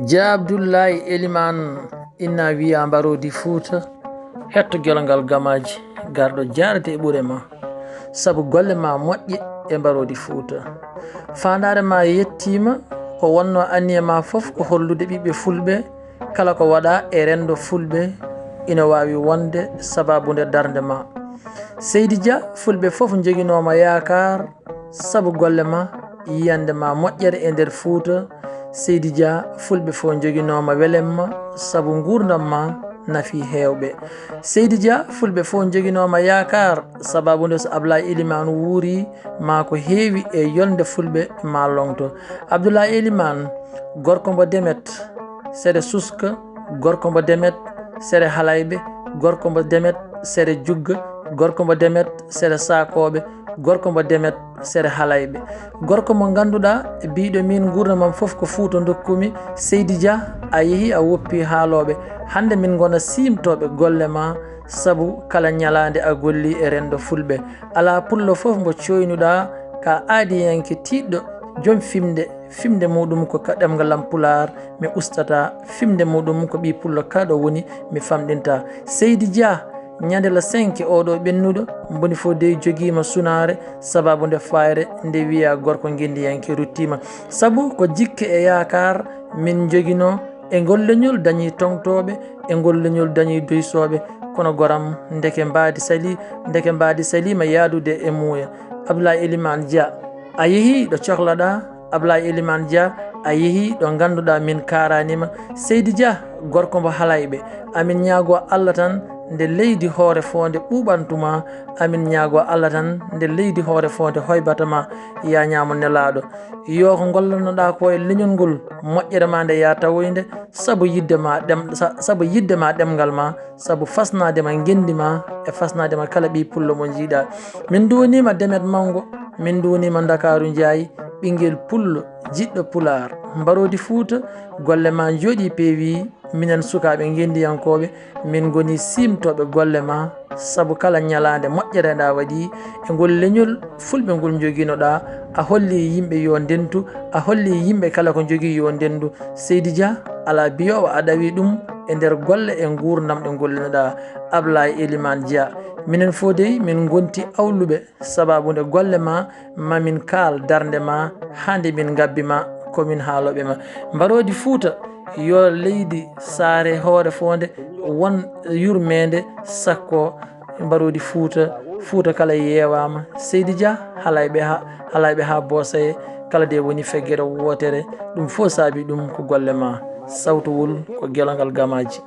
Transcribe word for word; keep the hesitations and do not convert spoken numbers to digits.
Dia Abdullahi Eliman, inna wiya Mbaroodi Fuuta, hetto gelongal gamaaji, garɗo jaarde e ɓure ma, sabu golle ma moƴƴe e Mbaroodi Fuuta. Faandaare ma yettiima, ko wonno anniya ma fof ko hollude ɓiɓɓe fulɓe kala ko waɗa e renndo fulɓe ina waawi wonde sababu nde darnde ma. Seydi Dia, fulɓe fof njoginooma yaakaar sabu golle ma, yiyannde ma moƴƴere e nder Fuuta. Seydi Dia, fulɓe fof njoginooma welemma sabu nguurndam ma nafi heewɓe. Seydi Dia, fulɓe fof njoginooma yaakaar sababu nde so Ablaye Elimane wuuri ma ko heewi e yolnde fulɓe ma longto. Abdoulaye Elimane, gorko mbo Demet, sere Suska, gorko mbo Demet, sere Halayɓe, gorko mbo Demet, sere Jugga, gorko mbo Demet, sere Sakooɓe, gorko mbo Demet, sere Halayɓe. Gorko mo ngannduɗaa, biiɗo min nguurndam am fof ko Fuuta ndokkumi, Seydi Dia, a yehi a woppi haalooɓe. Hannde min ngona siimtooɓe golle ma, sabu kala ñalaande a golli e renndo fulɓe. Alaa pullo fof mbo cooynuɗaa, ka aadiyanke tiiɗɗo, joom fimde, fimde muɗum ko ka ɗemngal am Pulaar mi ustata, fimde muɗum ko ɓii pullo kala ɗo woni mi famɗinta. Seydi Dia, ñande le cinq oɗo ɓennuɗo, Mboni Fodey jogiima sunaare, sababu nde fayre nde wiya gorko ngenndiyanke ruttiima. Sabu ko jikke e yaakaar min njoginoo, e ngol leñol dañi toŋtooɓe, e ngol leñol dañi doysooɓe, kono goram ndeke mbaadi sali, ndeke mbaadi saliima yaadude e muuya. Abdoulaye Elimane Dia, a yehi ɗo cohlaɗaa, Ablaye Elimane Dia, a yehi ɗo ngannduɗaa min kaaraniima. Seydi Dia, gorko mbo Halayɓe, amin ñaagoo Allah tan nde leydi hoore foonde ɓuuɓantuma, amin ñaagoo Allah tan nde leydi hoore foonde hoybata ma, yaa ñaamo nelaaɗo. Yo ko ngollannoɗaa ko e leñol ngol, moƴƴere ma nde yaa tawoynde, sabu yiɗde ma ɗem-, sa-, sabu yiɗde ma ɗemngal ma, sabu fasnaade ma ngenndi ma e fasnaade ma kala ɓii pullo mo njiiɗa. Min nduwniima Demet Manngo, min nduwniima Ndakaaru Njaay, ɓinngel pullo, jiɗɗo Pulaar. Mbaroodi Fuuta, golle ma njooɗii peewi, minen sukaaɓe ngenndiyankooɓe, min ngoni siimtooɓe golle ma, sabu kala ñalaande moƴƴere nda waɗi e ngol leñol fulɓe ngol njoginoɗaa, a holli yimɓe yo ndentu, a holli yimɓe kala ko njogii yo ndendu. Seydi Dia, alaa biyoowo a ɗawi ɗum e nder golle e nguurndam ɗe ngollinoɗaa. Ablaye Elimane Dia, minen fof dey min ngonti awluɓe, sababu nde golle ma, ma min kaal darnde ma, haa nde min ngabbi ma, ko min haalooɓe ma. Mbaroodi Fuuta, yo leydi saare hoore foonde won yurmeende, sakko Mbaroodi Fuuta, Fuuta kala yeewaama. Seydi Dia, Halayɓe ha, Halayɓe ha Boosaye, kala de woni feggere wootere, ɗum fof saabi ɗum ko golle ma. Sawtowol ko gelongal gamaaji.